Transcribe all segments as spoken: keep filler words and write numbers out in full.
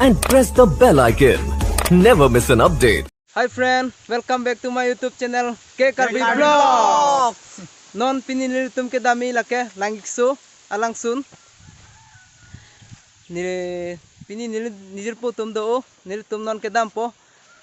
and press the bell icon. Never miss an update. Hi friend, welcome back to my YouTube channel, K Karbi Vlogs. Non pini nelitum kedam-i lake Langikso alangsun. Neli pini neli nijirpo atum do, nelitum non kedampo.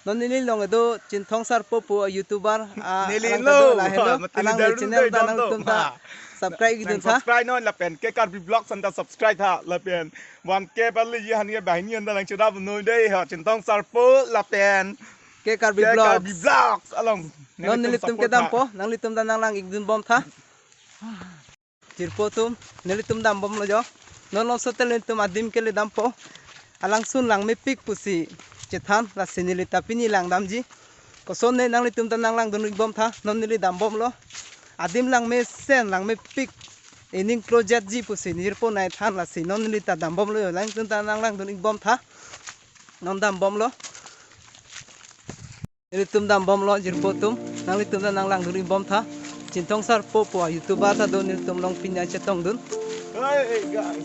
Non neli along kedo Chinthong Sarpo pu YouTuber, ah, neli alang lo, ta do, lahelo, mati alang leader channel do ta do. Nangtum ta subscribe ikdun tha. Subscribe non lapen K Karbi Vlogs anta subscribe tha lapen one K pali ye hani banghini anta nangchedap noi dei ha, Chinthong Sarpo lapen K Karbi Vlogs along. Non nelitum kedampo, nanglitum ta nanglang ikdun bom tha. Jirpo atum, nelitum dam bomlo jo. Non lomso tel nelitum adim kele dampo. Alangsun langmepik pusi chethan, lasi neli ta pini lang damji. Kosonne nanglitum ta nanglang dun ik bom tha, non neli dam bomlo. Adim langmesen, langmepik, ening closet ji pusi nijirpo nai than, lasi non neli ta dam bomlo jo. Nanglitum ta nanglang dun ik bom tha. Non dam bomlo. Nelitum dam bomlo jirpo atum. Nanglitum ta nanglang dun ik bom tha. Chinthong Sarpo pu YouTuber ta do, nelitum along pini chetong dun. Hey guys.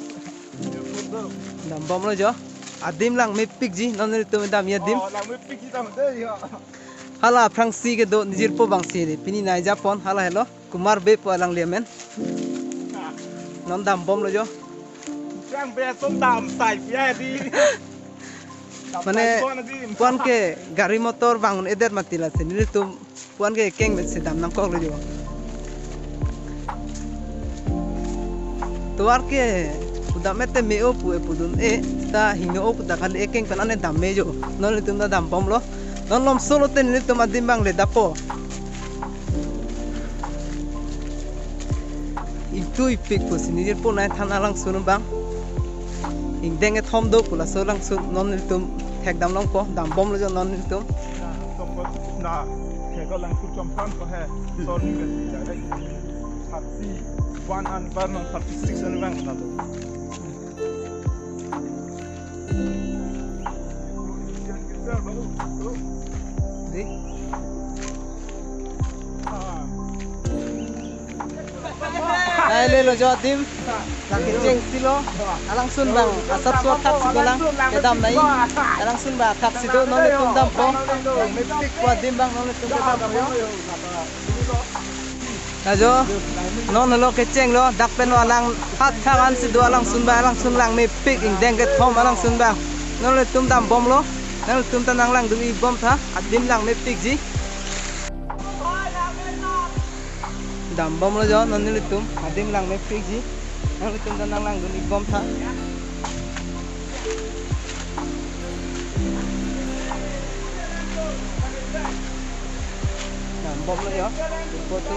Dam bomlo jo. Adim langmepik ji, non nelitum dam-i adim. Oh, langmepik ji dam dei ya. Hala aphrangsi kedo nijirpo abangsi pini nai japon, hala helo. Kumar Bey pu alangli amen. Non dam bomlo jo. Sang be som dam sai pia di. Mane, puan ke gari motor bang un-edet mati, lasi nelitum puan ke keng bet si dam nangkoklo jo. Tovar ke udam mete me-o pu e pudun-e, ta hingno-o pu ta kali ekeng pen ane dam me jo. Non nelitum ta dam bomlo. Non lomso lote nelitum adim abang le dampo. Ingtuipik pusi nijirpo nai than alangsun abang. Ingdeng kethom do pu laso alangsun, non nelitum thekdam longpo, dam bomlo jo non nelitum. Na, na, thek alangsun chomphan ko he, sorry, direct thirty one an bar non thirty six an bang na to. Di. Nai lelo jo adim. Lake cheng silo. Alangsun abang asap suat thap si dolang. Kedam nai. Alangsun abang thap si do, non nelitum dampo. Mepik pu adim abang non nelitum kedampo. Ajo, non helo kechenglo, dak pen alang hat thak an si do alangsun abang, alangsun langmepik, ingdeng kethom alangsun abang. Non nelitum dam bomlo, nanglitum ta nanglang dun ik bom tha, adim langmepik ji. Dam bomlo jo, non nelitum, adim langmepik ji. Nanglitum ta nanglang dun ik bom tha. Dam bomlo jo. Foto.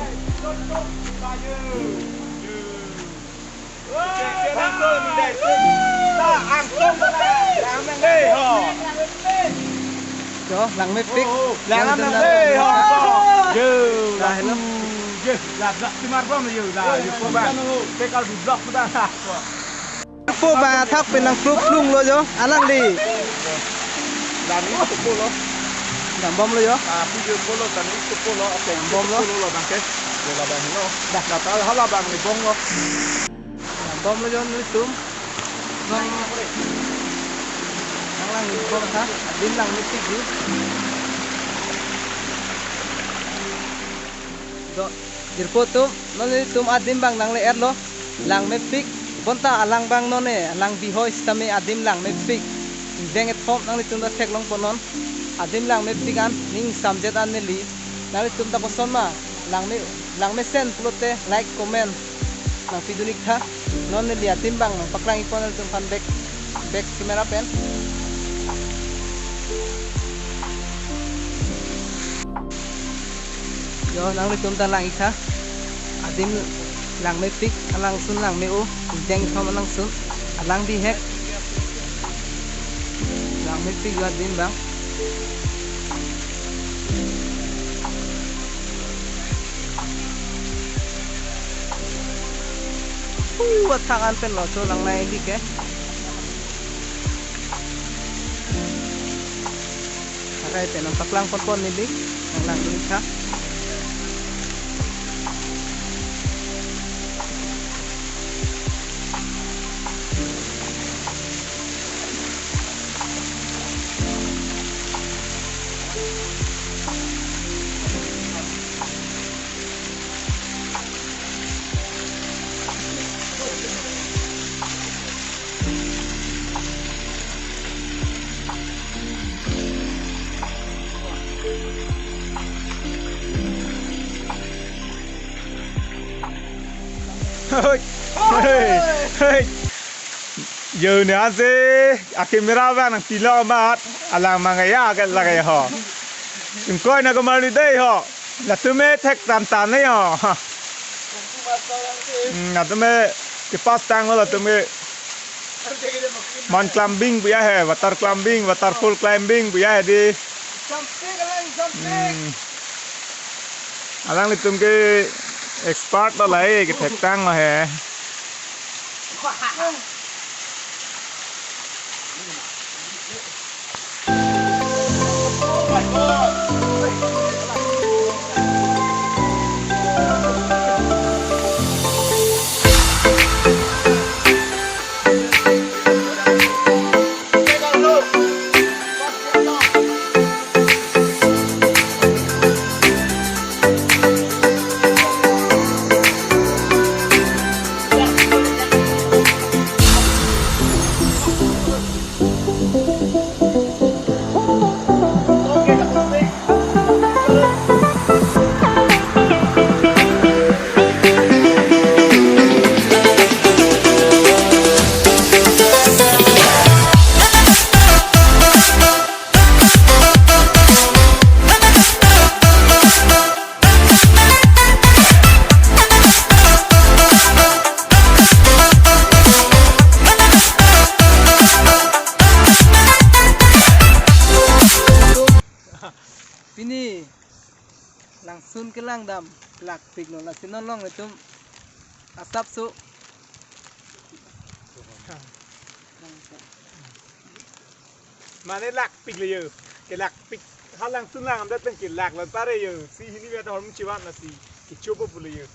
Jo, langmepik. Lang lang, eh, ho, ho. Yo, lah, hello. Yo, lah, lah, timar bom, yo, lah, yo, ko ba. K Karbi Vlogs sudah, lah. Po ba thak pen nangklup plunglo jo, alangli. Langli to polo. Dam bomlo jo. Ah, pu jo polo, langli to polo, apo dam bomlo. Polo lo bangke. Yo, lah, bang lo. Dah. Lah, ta hala bang ni bong lo. Dam bomlo jo nelitum. Nang, nanglang bom tha, adim langmepik ji. Do, jirpo atum, non nelitum adim abang nangle-etlo, langmepik, bonta alang abang non e, alang bihoi sitame adim langmepik. Ingdeng kethom nanglitum ta theklongpo non, adim langmepik an, ning samjet an neli, nanglitum ta koson ma, langme, langmesen pulote, like, comment nangpidun ik tha. Non neli adim abang nangpaklang ikpo nanglitum aphan back, back camera pen. Jo, nanglitum ta lang ik tha. Adim langmepik, alangsun langme-o, ingdeng kethom alangsun, alang bihek. Langmepik jo adim abang. Hu, athak an pen lo cho lang nai dik ke. Akai pen nangpaklang ponpon neli, nanglang dun ik tha. Hoi. Hoi. Hoi. Yo ne ase akimera ba nang pilo amat alang mangaya ke lage ho. Ingkoi na kemari dei ho. Latum me thek tan tan ne ho. Hmm, latum me kepastang lo latum me. Mount climbing pu ya he, water climbing, waterfall climbing pu ya he dei. Hmm. Alanglitum ke expert lo lahei, kethektang lo he. Pini langsun kelang dam lakpik lo, lasi non longle tum asapso. Mane lakpik le yo. Ke lakpik. Ha langsun lang amdat pen ke lak lo pare yo. Si hini vet hormu chiwan na si. Ke chopo pu le yo.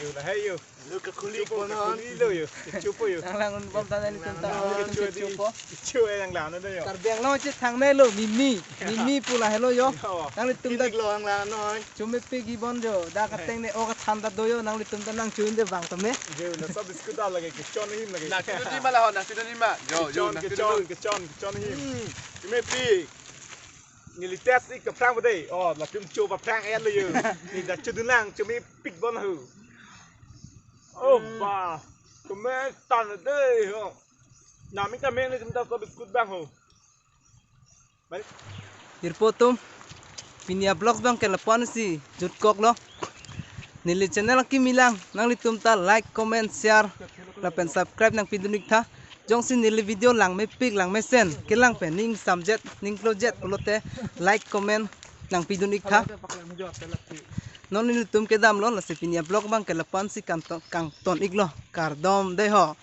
Yo lahei yo. Lo ke khuli. Chopo, konon khuli lo yo. Ke chopo yo. Nang lang un bom ta nelitum ta. Nang nelitum ke chopo. Ke cho yang lang no yo. Karbi Anglong chethangnei lo mimi. Mimi pu lahelo yo. Yo. Nanglitum ta. Kilik lo ang lang noi. Chome pegi bon jo, dak ateng ne o kathan ta do yo, nanglitum ta nang chun de bang tame. Jo, laso biscuit da lage, kechon him lage. Nang chun di ma la ho, nang chun di ma. Jo, jo, kechon, nang chun kechon, di. Kechon, kechon him. Hmm. Chome pik. Neli test ik kaphrang bade. Oh, latum cho ba phrang el yo. Ne da chun lang, chome pik bon ho. Oh, hmm. Ba. Chome tan de ho. Nami ta meng ne chum ta so biscuit bang ho. Jirpo atum, pini a-vlog bang ke lapu-an si jutkok lo. Neli channel akimi lang, nanglitum ta like, comment, share, lapen subscribe nang pidun ik tha. Jongsi neli video lang mepik lang mesen, kelang pen ning samjet, ning klojet pulote like, comment nang pidun ik tha. Non nelitum kedam lo, lasi pini a-vlog bang ke lapu-an si kangton, kangton ik lo, kardom dei ho.